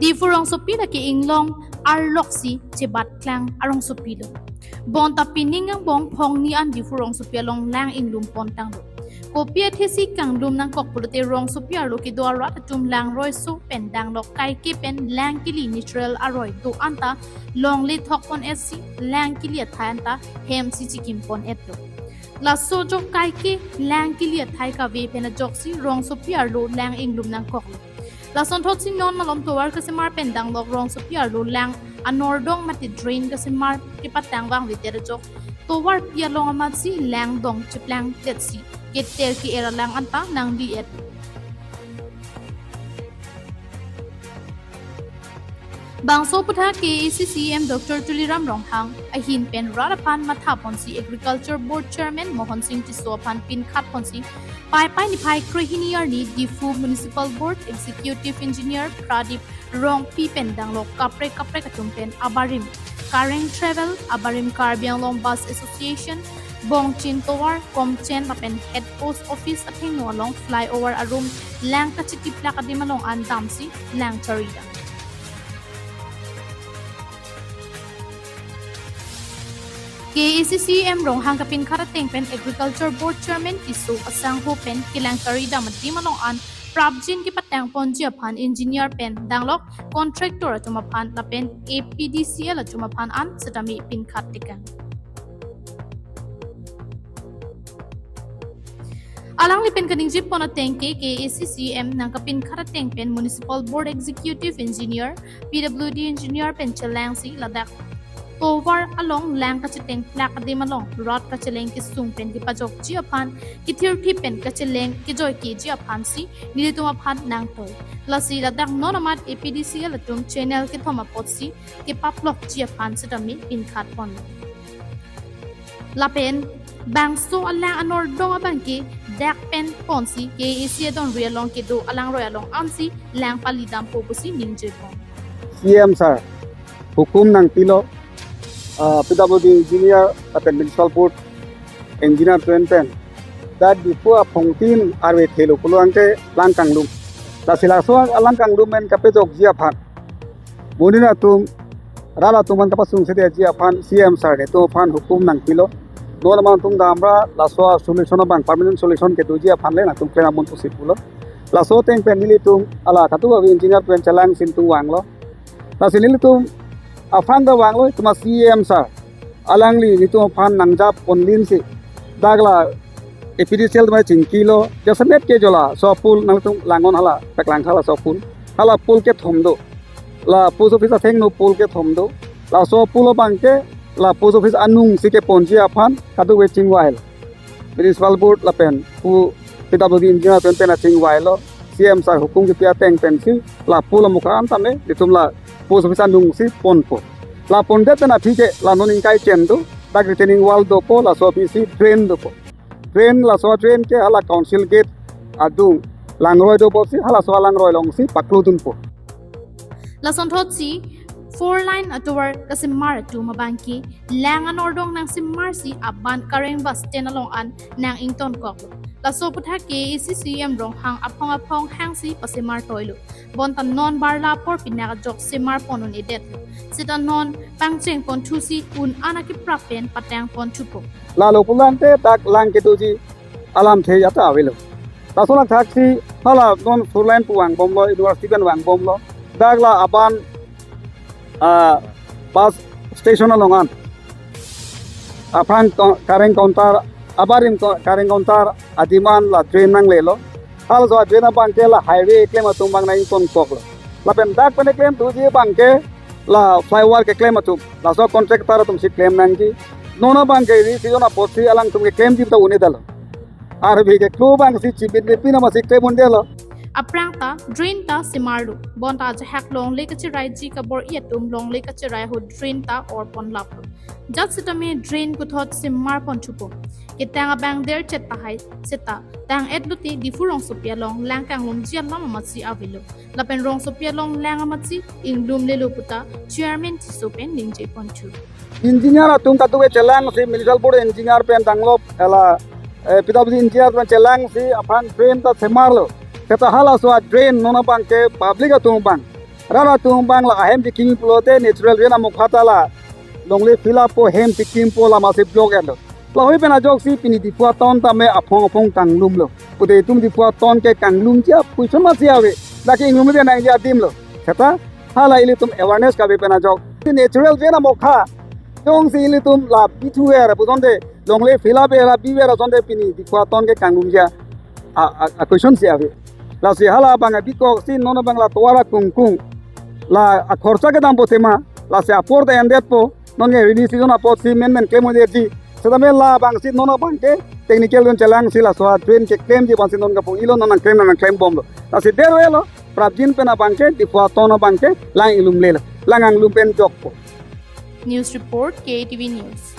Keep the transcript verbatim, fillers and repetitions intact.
Diphu rongsopi lake inglong arloksi chebatklang arongsopi lo. Bonta pining angbong phongni an Diphu rongsopi along lang inglum pontang lo. Kopi athesi kanglum nangkok pulote rongsopi arlo kedo arat atum langroi so pen danglok kaike pen lang kili natural aroi do anta longle thok pon-etsi lang kili athai anta hemsi chikim pon-et lo. Laso ajok kaike lang kili athai kave pen ajoksi rongsopi arlo lang inglum nangkok lo. Lasonthotsi non malom tovar kasemar pen danglok rongsopi arlo lang anordong mate drain kasemar kepatang vangvedet ajok tovarpi along amatsi lang dong cheplangdetsi keter ke-er alang anta nangli-et. Bangso aphuthak K A A C C E M Doctor Tuliram Ronghang ahin pen rat aphan matha ponsi Agriculture Board Chairman Mohan Singh Tisso aphan pinkhat ponsi Paipai niphai krehini arni Diphu Municipal Board Executive Engineer Pradip Rongpi pen danglok kaprek kaprek atum pen abarim Kareng Travel, abarim Karbi Anglong Bus Association, Bongchin Tovar, Komchen lapen Head Post Office athengno along flyover arum lang kachitiplak adim along an damsi lang charidam. K A A C C E M Ronghang kapinkhat ateng pen Agriculture Board Chairman Tisso asangho pen kelang charidam adim along an prapjin kepatang ponji aphan engineer pen danglok contractor atum aphan lapen A P D C L atum aphan an setame pinkhat tekang. Alangli pen kaningje pon ateng ke K A A C C E M nangkapinkhat ateng pen Municipal Board Executive Engineer, P W D Engineer pen chelangsi ladak tovar along lang kachitengplak adim along rat kacheleng kesung pen kepajokji aphan kethirthi pen kacheleng kejoikeji aphansi nelitum aphan nangtoi. Lasi ladak non amat A P D C L atum channel kethom apotsi kepaplokji aphan setame pinkhat pon. Lapen bangso alang anordong abangke dak pen ponsi K A A C adonri along kedo alangroi along ansi lang palidampo pusi ningje pon. C E M sir hukum nangpilo, ah, P W D engineer lapen Municipal Board engineer pen pen dak Diphu aphongtin arve thelo pulo anke lang kanglum. Lasi laso alang kanglum pen kapejokji aphan, monit atum, rat atum an kapasungsedetji aphan C E M sir netum aphan hukum nangpilo. Non amat tung damra laso solution abang, permanent solution kedoji aphan le nangtum klem amun pusi pulo. Laso ateng pen nelitum hala kadokave engineer pen chelangsi nelitum vanglo. Lasi nelitum aphan ta vanglo, itum a-C E M sir alangli nelitum aphan nangjap ponlinsi dak la A P D C L atum chingkilo, jasemet ke jo laso a-pool nangtum langnon hala, paklang hala laso a-pool. Hala pool kethom do. La post office athengno pool kethom do. Laso a-pool abangke la post office anungsi keponji aphan kadokave chingvailo. Municipal Board lapen pu P W D engineer pen pen achingvailo. C E M sir hukum kepi ateng pensi la pool amukha an tame nelitum la post office anungsi ponpo. La pondet pen aphi ke la non ingkai chen do, dak retaining wall dopo, laso aphi si drain dopo. Drain, laso drain ke hala council gate adung langroi do pusi halaso alangroi alongsi paklodunpo. Lasonthotsi four lane atovar kasemar atum abangke lang anordong nangsemarsi aban Kareng bus stand along an nang-ingtonkoklo. Laso aphuthak K A A C C E M Ronghang aphong aphong hangsi pasemar toilo. Bonta non barla apor pinak ajok semar pon un-edetlo. Seta non pangcheng ponthusi un-an akeprap pen patang ponthupo. Lalo pulo tangte dak lang kedoji alamthe ya ta avelo. Laso langthaksi hala non four lane pu vangbomlo, university pen vangbomlo. Dak la aban, ah, bus station along an aphrang ko-, Kareng counter, abarim ko-, Kareng counter adim an la drain nanglelo. Halaso drain abangke la highway keklem atum abang nang-ingtonkoklo. Lapen dak pen keklemthuji abangke la flyover keklem atum, laso contractor atumsi klem nangji. Non abangke ri season apotsi alangtum keklemji ta un-edetlo. Arve keklo abangsi chibit bipin amatsi klem un-edetlo. Aphrang ta drain ta semarlo. Bonta ajahak longle kacheraiji kabor-i atum longle kacherai ahut drain ta orponlaplo. Jat setame drain puthot semar ponthupo. Ketang abang derchet tahai seta tang-etlote Diphu rongsopi along lang kanglumji alam amatsi avelo. Lapen rongsopi along lang amatsi inglumlelo puta Chairman Tisso pen ningje ponthu. Engineer atum kadokave chelangsi, Municipal Board engineer pen danglok, hala, eh, P W D engineer pen chelangsi aphrang drain ta semarlo. Seta halaso drain non abangke public atum abang Rat atum abang la ahem chekimi pulote natural drain amokha ta la longle fill up po, hem chekimpo, la masi block-etlo. Lahei pen ajoksi pini Diphu atown tame aphong aphong kanglumlo. Pute itum Diphu atown ke kanglumji a-question masi ave. Lake inglumde nangji adim lo. Seta hala ilitum awareness kave pen ajok. Natural drain amokha jongsi ilitum la bithuver pulote, longle fill up-ver, biver asonte pini Diphu atown ke kanglumji a, a, a-question si ave. Lasi hala abang abikoksi non abang la tovar akungkung la akhorcha kedampo tema, lasi apor ta endetpo, non ke rainy season apotsi menmen klem-o-ji. Setame labangsi non abang ke technical dun chelangsi laso a-drain keklemji abangsi non kapu-ilo, non nangklem nangklembomlo. Lasi dervelo, prapjin pen abang ke Diphu atown abang ke lang inglumlelo, lang anglum pen jokpo. News report, K A T V News.